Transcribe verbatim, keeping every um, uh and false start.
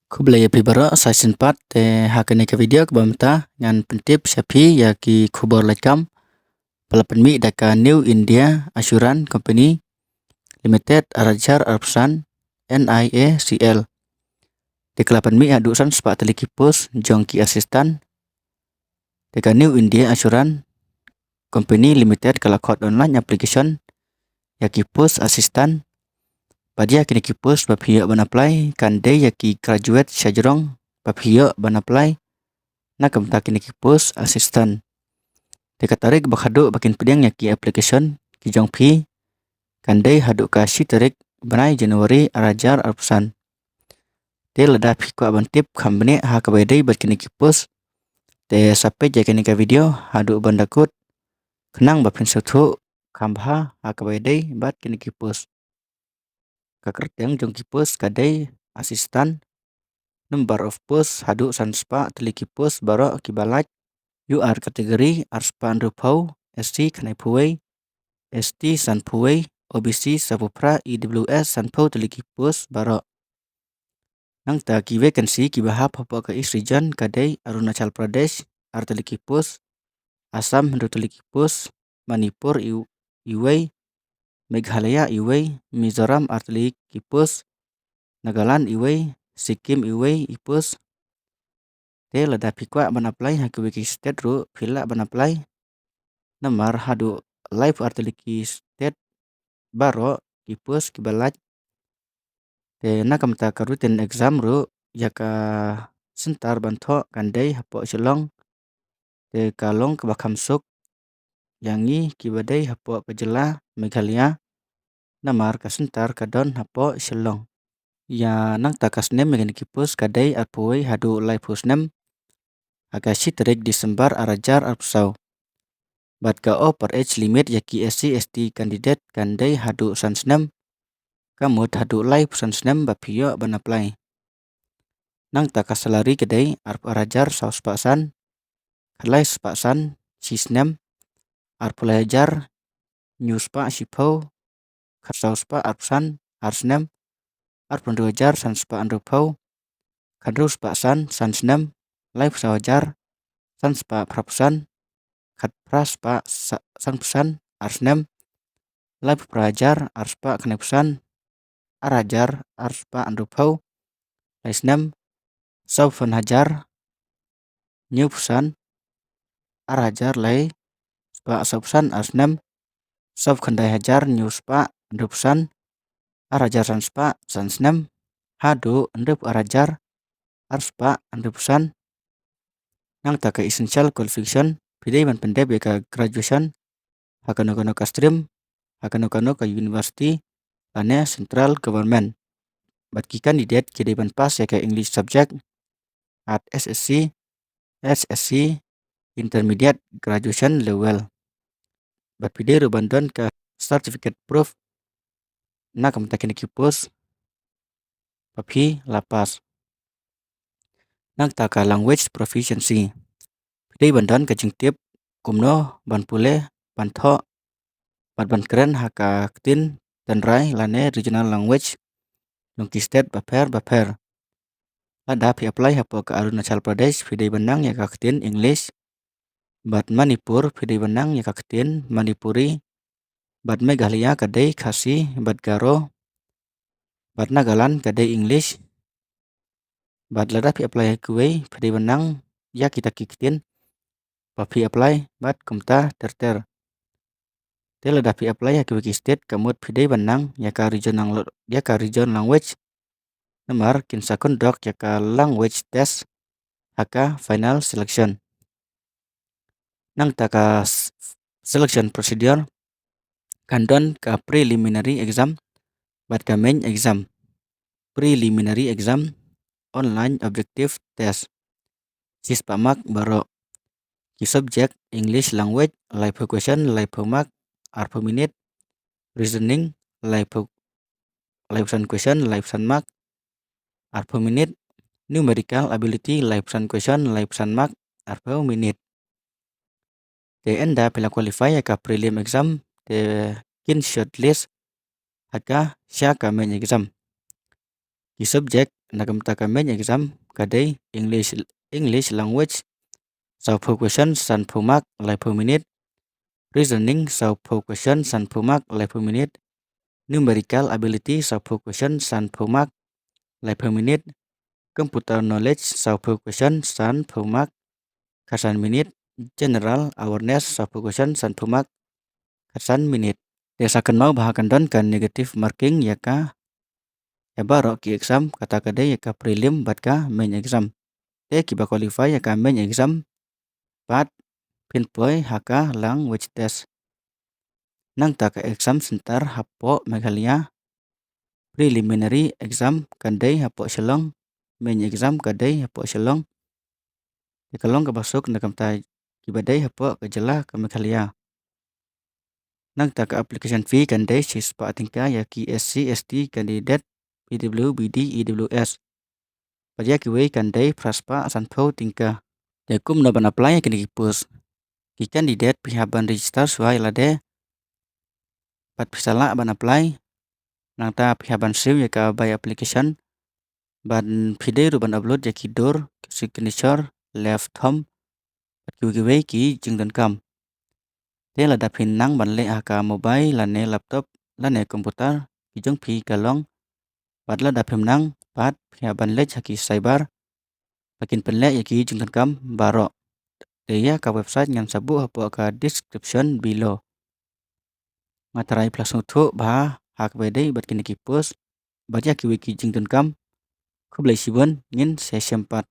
Khublei ïa phi baroh, sa shisien pat te ha kane ka video kaba mynta ngan pyntip sha phi ïa ki khubor lajkam ba la pynmih da ka New India Assurance Company Limited, ar hajar arphew san, N I A C L. Te ka la pynmih haduh san spah tylli ki post jong ki assistant. Te ka New India Assurance Company Limited ka la khot online application ïa ki post assistant. Bad ïa kine ki post ba phi ïoh ban apply kan dei ïa ki graduate shajrong ba phi ïoh ban apply na ka bynta kine ki post assistant. Te ka tarik ba khatduh ba kin pdiang ïa ki application ki jong phi kan dei haduh ka shi tarik bnai January ar hajar arphew san. Te lada phi kwah ban tip kham bniah ha kaba ïadei bad kine ki post, te sa peit ïa kane ka video haduh ban da kut khnang ba phin sngewthuh kham bha ha kaba ïadei bad kine ki post. Ka kyrteng jong ki post ka dei assistant. Number of post haduh san spah tylli ki post baroh kiba lait. U R category ar spah hynriewphew, S C khyndaiphew wei, S T sanphew wei, O B C sawphew phra, E W S sanphew tylli ki post baroh. Nangta ki vacancy kiba hap hapoh ka East Region ka dei Arunachal Pradesh ar tylli ki post, Assam hynriew tylli ki post, Manipur iw-, iwei, Meghalaya iwei, Mizoram ar tylli ki post, Nagaland iwei, Sikkim iwei i post. Te lada phi kwah ban apply ha kiwei ki state ruh phi lah ban apply. Namar haduh laiphew ar tylli ki state baroh ki post kiba lait. Te na ka bynta ka written exam ruh ïa ka center ban thoh kan dei hapoh Shillong. Te ka long kaba kham suk ïa ngi kiba dei hapoh ka jylla Meghalaya. Namar ka center ka don hapoh Shillong. Ïa nangta ka snem ïa kine ki post ka dei arphew wei haduh laiphew snem ha ka shi tarik December ar hajar arphew saw. Bad ka upper age limit ïa ki S C S T candidate kan dei haduh san snem, ka mut haduh laiphew san snem ba phi ïoh ban apply. Nangta ka salary ka dei arphew ar hajar saw spah san, khatlai spah san shi snem, arphew lai hajar hynñiew spah shiphew, khatsaw spah arphew san ar snem, arphew hynriew hajar san spah hynriewphew, khathynriew spah san san snem, laiphew saw hajar san spah phraphew san, khatphra spah sa-, sanphew san ar snem, laiphew phra hajar ar spah khyndaiphew san, ar hajar ar spah hynriewphew lai snem, sawphew san hajar hynñiewphew san, ar hajar lai spah sawphew san ar snem, sawphew khyndai hajar hynñiew spah hynriewphew san, ar hajar san spah san snem, haduh hynriewphew ar hajar ar spah hynriewphew san. Nangta ka essential qualification, phi dei ban pyndep ïa ka graduation ha kano kano ka stream, ha kano kano ka university lane central government. Bad ki candidate ki dei ban pass ïa ka English subject at S S C, H S C, intermediate, graduation level. Bad phi dei ruh ban don ka certificate proof na ka bynta kine ki post ba phi la pass. Nangta ka language proficiency, phi dei ban don ka jingtip kumno ban pule, ban thoh bad ban kren ha ka ktien tynrai lane regional language jong ki state bapher bapher. Lada phi apply hapoh ka Arunachal Pradesh phi dei ban nang ïa ka ktien English, bad Manipur phi dei ban nang ïa ka ktien Manipuri, bad Meghalaya ka dei Khasi bad Garo, bad Nagaland ka dei English, bad lada phi apply ha kiwei phi dei ban nang ïa kita ki ktien ba phi apply bad kumta ter ter. Te lada phi apply ha kiwei ki state ka mut phi dei ban nang ïa ka region lang-, ïa ka region language. Namar kin sa conduct ïa ka language test ha ka final selection. Nangta ka s-, selection procedure kan don ka preliminary exam bad ka main exam. Preliminary exam, online objective test, shispah mark baroh. Ki subject, English language, laiphew question, laiphew mark, arphew minit. Reasoning, laiphew, laiphew san question, laiphew san mark, arphew minit. Numerical ability, laiphew san question, laiphew san mark, arphew minit. Te ynda phi la qualify ïa ka prelim exam, te kin shortlist ha ka sha ka main exam. Ki subject, na ka bynta ka main exam ka dei English, English language, saw phew question, san phew mark, lai phew minit. Reasoning, saw phew question, san phew mark, lai phew minit. Numerical ability, saw phew question, san phew mark, lai phew minit. Computer knowledge, saw phew question, san phew mark, khatsan minit. General awareness, saw phew question, san phew mark, khatsan minit. Te sa kynmaw ba ha kan don ka negative marking ïa ka, ïa baroh ki exam, kata ka dei ïa ka prelim bad ka main exam. Te kiba qualify ïa ka main exam pat phin poi ha ka language test. Nangta ka exam center hapoh Meghalaya. Preliminary exam kan dei hapoh Shillong, main exam ka dei hapoh Shillong. Te ka long kaba suk na ka bynta kiba dei hapoh ka jylla ka Meghalaya. Nangta ka application fee kan dei shispah tyngka ïa ki S C, S T candidate, P W, B D, E W S. Bad ïa kiwei kan dei phraspah sanphew tyngka. Te kumno ban apply ïa kine ki post? Ki candidate phi hap ban register shuwa ïa lade bad phi sa lah ban apply. Nangta phi hap ban siew ïa ka bai application bad phi dei ruh ban upload ïa ki dur, ki signature, left thumb bad kiwei kiwei ki jingdonkam. Te lada phi nang ban leh ha ka mobile lane laptop lane computer, ki jong phi ka long. Bad lada phim nang pat phi hap ban leit ha ki cyber ba kin pynleh ïa ki jingdonkam baroh. Te ïa ka website ngan sa buh hapoh ka description below. Nga tharai phi la sngewthuh bha ha kaba ïadei bad kine ki post bad ïa kiwei ki jingdonkam. Khublei shibun, ngin sa ïashem pat.